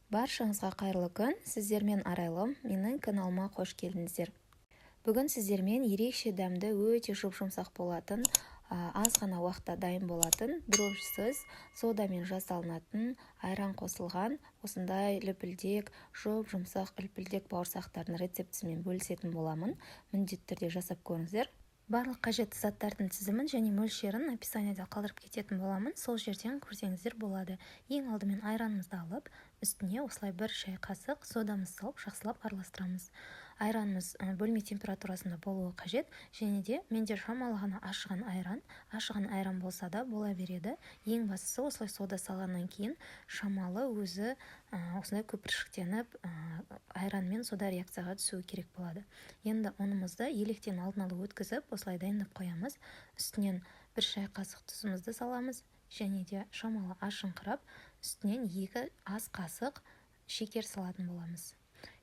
Баршаңызға қайырлы күн! Сіздермен Арайлым, менің каналыма қош келдіңіздер. Бүгін сіздермен ерекше дәмді, өте жұп-жұмсақ болатын, аз ғана уақытта дайын болатын, дрожжисіз, содамен жасалынатын, айран қосылған осындай лүпілдек, жұп-жұмсақ үлпілдек бауырсақтардың рецептісімен бөлісетін боламын. Міндетті түрде жасап көріңіздер. Барлық қажетті заттардың тізімін және мөлшерін описанияда қалдырып кететін боламын, сол жерден көрсеңіздер болады. Ең алдымен айранымызды алып, үстіне осылай 1 шай қасық содамызды салып, жақсылап араластырамыз. Айранымыз бөлме температурасында болуы қажет. Және де менде шамалы ғана ашыған айран, ашыған айран болса да бола береді. Ең бастысы, осылай сода салғаннан кейін шамалы өзі осындай көпіршіктеніп, айран мен сода реакцияға түсуі керек болады. Енді ұнымызды електен алдын ала өткізіп, осылай дайындап қоямыз. Үстінен 1 шай қасық тұзымызды саламыз және де шамалы ашыңқырап, үстінен 2 ас қасық шекер салатын боламыз.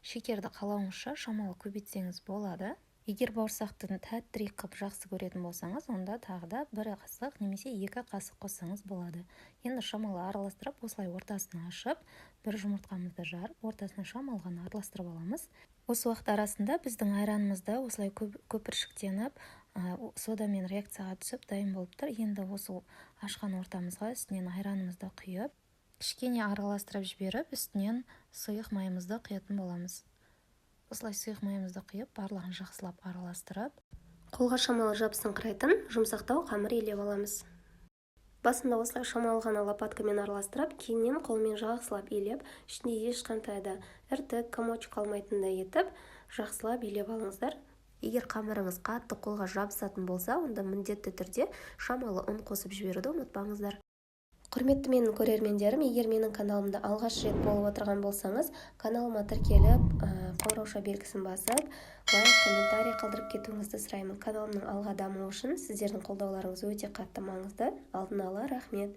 Шекерді қалауыңызша шамалы көбейтсеңіз болады. Егер бауырсақты тәттірек қылып жақсы көретін болсаңыз, онда тағы да 1 қасық немесе 2 қасық қоссаңыз болады. Енді шамалы араластырып, осылай ортасын ашып, бір жұмыртқамызды жарып, ортасына шамалы ғана араластырып аламыз. Осы уақыт арасында біздің айранымыз да осылай көпіршіктеніп, содамен реакцияға түсіп, дайын болып тұр. Енді осы ашқан ортамызға үстінен айранымызды құйып, кішкене араластырып жіберіп, үстінен сұйық майымызды құятын боламыз. Осылай сұйық майымызды құйып, барлығын жақсылап араластырып, қолға шамалы жабысыңқырайтын жұмсақтау қамыр илеп аламыз. Басында осылай шамалы ғана лопаткамен араластырып, кейіннен қолмен жақсылап илеп, ішінде ешқандай да іртік, комочек қалмайтындай етіп жақсылап илеп алыңыздар. Егер қамырыңыз қатты қолға жабысатын болса, онда міндетті түрде шамалы ұн қосып жіберуді ұмытпаңыздар. Құрметті менің көрермендерім, егер менің каналымда алғаш рет болып отырған болсаңыз, каналыма тіркеліп, қоңырауша белгісін басып, лайк, комментарий қалдырып кетуіңізді сұраймын. Каналымның алға дамуы үшін сіздердің қолдауларыңыз өте қатты маңызды. Алдын ала рахмет.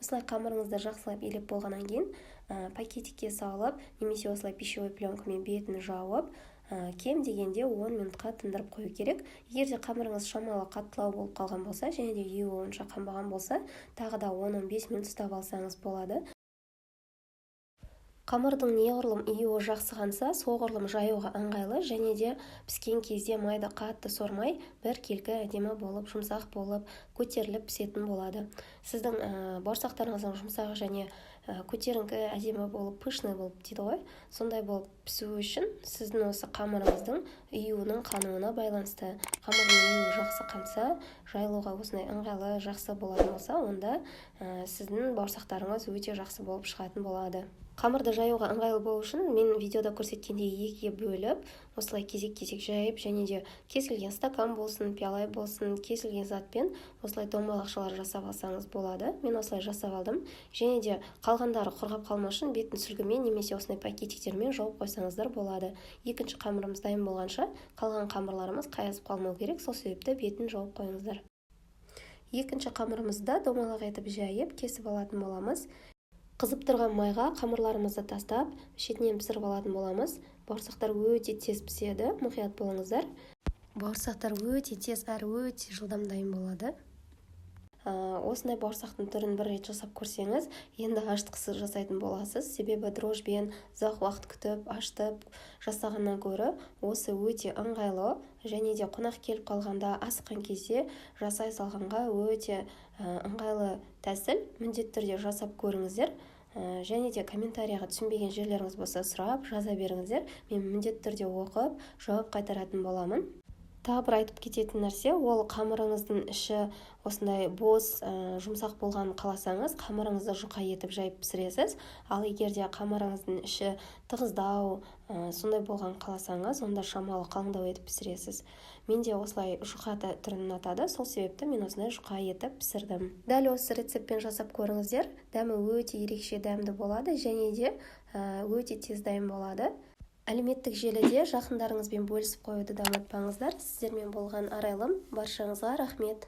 Осылай қамырыңызды жақсылап илеп болғаннан кейін, пакетикке салып немесе осылай пищевой пленкамен бетін жауып, кем дегенде 10 минутқа тындырып қою керек. Егер де қамырыңыз шамалы қаттылау болып қалған болса және де июі онша қанбаған болса, тағы да 10-15 минут ұстап алсаңыз болады. Қамырдың неғұрлым июі жақсы қанса, соғұрлым жаюға ыңғайлы және де піскен кезде майды қатты сормай, біркелкі әдемі болып, жұмсақ болып, көтеріліп пісетін болады. Сіздің бауырсақтарыңыздың жұмсақ және көтеріңкі, әдемі болып, пышный болып дейді ғой, сондай болып пісуі үшін сіздің осы қамырыңыздың июінің қануына байланысты. Қамырдың июі жақсы қанса, жайылуға осындай ыңғайлы, жақсы болатын болса, онда сіздің бауырсақтарыңыз өте жақсы болып шығатын болады. Қамырды жаюға ыңғайлы болу үшін мен видеода көрсеткендей екіге бөліп, осылай кезек-кезек жайып және де кез келген стакан болсын, пиала болсын, кез келген затпен осылай домалақшалар жасап алсаңыз болады. Мен осылай жасап алдым. Және де қалғандары құрғап қалмас үшін бетін сүлгімен немесе осындай пакетиктермен жауып қойсаңыздар болады. Екінші қамырымыз дайын болғанша қалған қамырларымыз қайысып қалмау керек, сол себепті бетін жауып қойыңыздар. Екінші қамырымызды да домалақ етіп жайып, кесіп алатын боламыз. Қызып тұрған майға қамырларымызды тастап, шетінен пісіріп алатын боламыз. Бауырсақтар өте тез піседі, мұқият болыңыздар. Бауырсақтар өте тез әрі өте жылдам дайын болады. Осындай бауырсақтың түрін бір рет жасап көрсеңіз, енді ашытқысыз жасайтын боласыз. Себебі дрожжбен ұзақ уақыт күтіп, ашытып жасағаннан гөрі осы өте ыңғайлы және де қонақ келіп қалғанда, асыққан кезде жасай салғанға өте ыңғайлы тәсіл. Міндетті түрде жасап көріңіздер және де комментарийға түсінбеген жерлеріңіз болса, сұрап жаза беріңіздер. Мен міндетті түрде оқып, жауап қайтаратын боламын. Тағы бір айтып кететін нәрсе: ол қамырыңыздың іші осындай бос, жұмсақ болғанын қаласаңыз, қамырыңызды жұқа етіп жайып пісіресіз. Ал егер де қамырыңыздың іші тығыздау, сондай болғанын қаласаңыз, онда шамалы қалыңдау етіп пісіресіз. Менде осылай жұқа түрін ұнатады, сол себепті мен осындай жұқа етіп пісірдім. Дәл осы рецептпен жасап көріңіздер, дәмі өте ерекше дәмді болады және де өте тез дайын болады. Әлеуметтік желіде жақындарыңызбен бөлісіп қоюды да ұмытпаңыздар. Сіздермен болған Арайлым. Баршаңызға рахмет.